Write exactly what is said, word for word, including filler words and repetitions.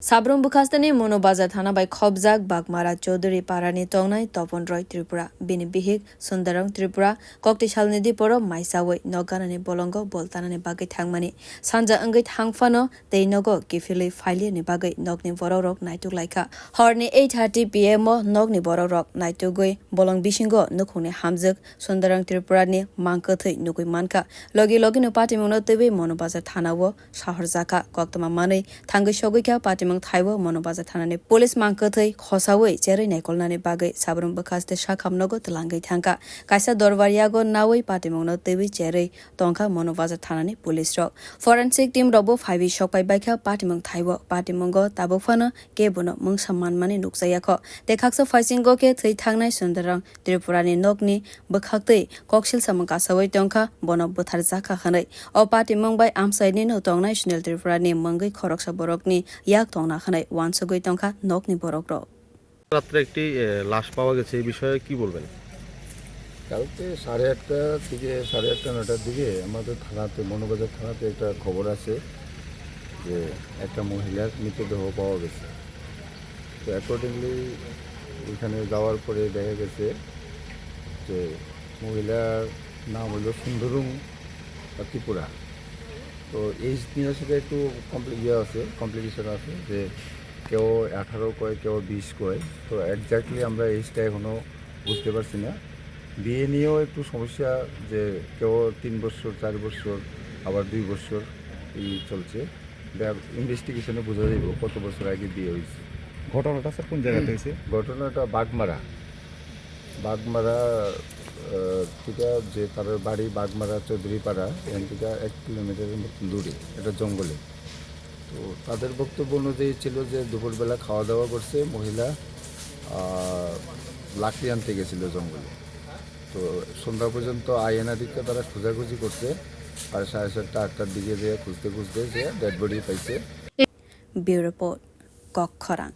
Sabrum bwkhasteni Mono Bazar thana bai khopjak Bagmara Chaudhuri Parani tongnai Topon Roy Tripura. Bini bihik Sundarang Tripura kokti salni diporo maisawi nok ganani bolongo bol tanani bagwi thangmani. Sanja wngwi thangphano tei nogo kiphilwi phailirni bagwi nokni borokrok naituk laikha. Horni eight thirty P M o nokni borokrok naitugwi bolong bisingo nukhungni hamjwk Sundarang Tripurani mang kwthwi nugwi mankha. Logi logino patimungno twiwi Mono Bazar thanao sahorjakha. Koktwma manwi thangwi sogwi kha patimung thaibo Mono Bazar thanani police mang kwthwi khosawi cherwi naikolnani bagwi Sabrum bwkhaste sakham nogo twlangwi thangkha. Kaisa dorbar yago nawi patimungno twiwi cherwi tongkha Mono Bazar thanani police rok. Forensic team rokbo phaiwi sokpai baikha patimung thaibo. Patimungo tabuk phano kebono mungsa manmani nukjakya kho. Tei khaksa phaisingo khe thwi thangnai Sundarang Tripurani nokni bwkhaktwi koksil samung kasawi tongkha, bono butharjakha hwnwi. O patimung bai amchainino tongnai Sunil Tripurani mungwi khoroksa borokni yak tongna hwnwi uansugwi tongkha nokni borokrok. রাত্রে একটি, এ, লাশ পাওয়া গেছে, এই বিষয়ে কি বলবেন? কালকে সাড়ে আটটা থেকে সাড়ে আটটা নয়টার দিকে আমাদের থানাতে, মনোবাজার থানাতে একটা খবর আছে যে একটা মহিলার মৃতদেহ পাওয়া গেছে। তো অ্যাকর্ডিংলি এখানে যাওয়ার পরে দেখা গেছে যে মহিলার নাম হলো সুন্দরুং ত্রিপুরা। তো এজ নিয়ে সেটা একটু কমপ্লি-, ইয়ে আছে, কমপ্লিকেশন আছে যে কেউ আঠারো কয়, কেউ বিশ কয়। তো এক্স্যাক্টলি আমরা এজটা এখনও বুঝতে পারছি না। বিয়ে নিয়েও একটু সমস্যা যে কেউ তিন বছর, চার বছর, আবার দুই বছর এই চলছে। এটা ইনভেস্টিগেশনে বোঝা যাইব কত বছর আগে বিয়ে হয়েছে। ঘটনাটা স্যার কোন জায়গাতে হয়েছে? ঘটনাটা বাগমারা। বাগমারা, আহ, থেকে যে তার বাড়ি বাগমারা চৌধুরীপাড়া, এখান থেকে এক কিলোমিটারের মতন দূরে, এটা জঙ্গলে। তো তাদের বক্তব্য অনুযায়ী ছিল যে দুপুরবেলা খাওয়া দাওয়া করছে মহিলা, আহ, লাকড়ি আনতে গেছিল জঙ্গলে। তো সন্ধ্যা পর্যন্ত আয় না দিতে তারা খোঁজাখুঁজি করছে, আর সাড়ে সাতটা, আটটার দিকে যে খুঁজতে খুঁজতে যে ডেড বডি পাইছে। Bureau Report, Kokkhorang.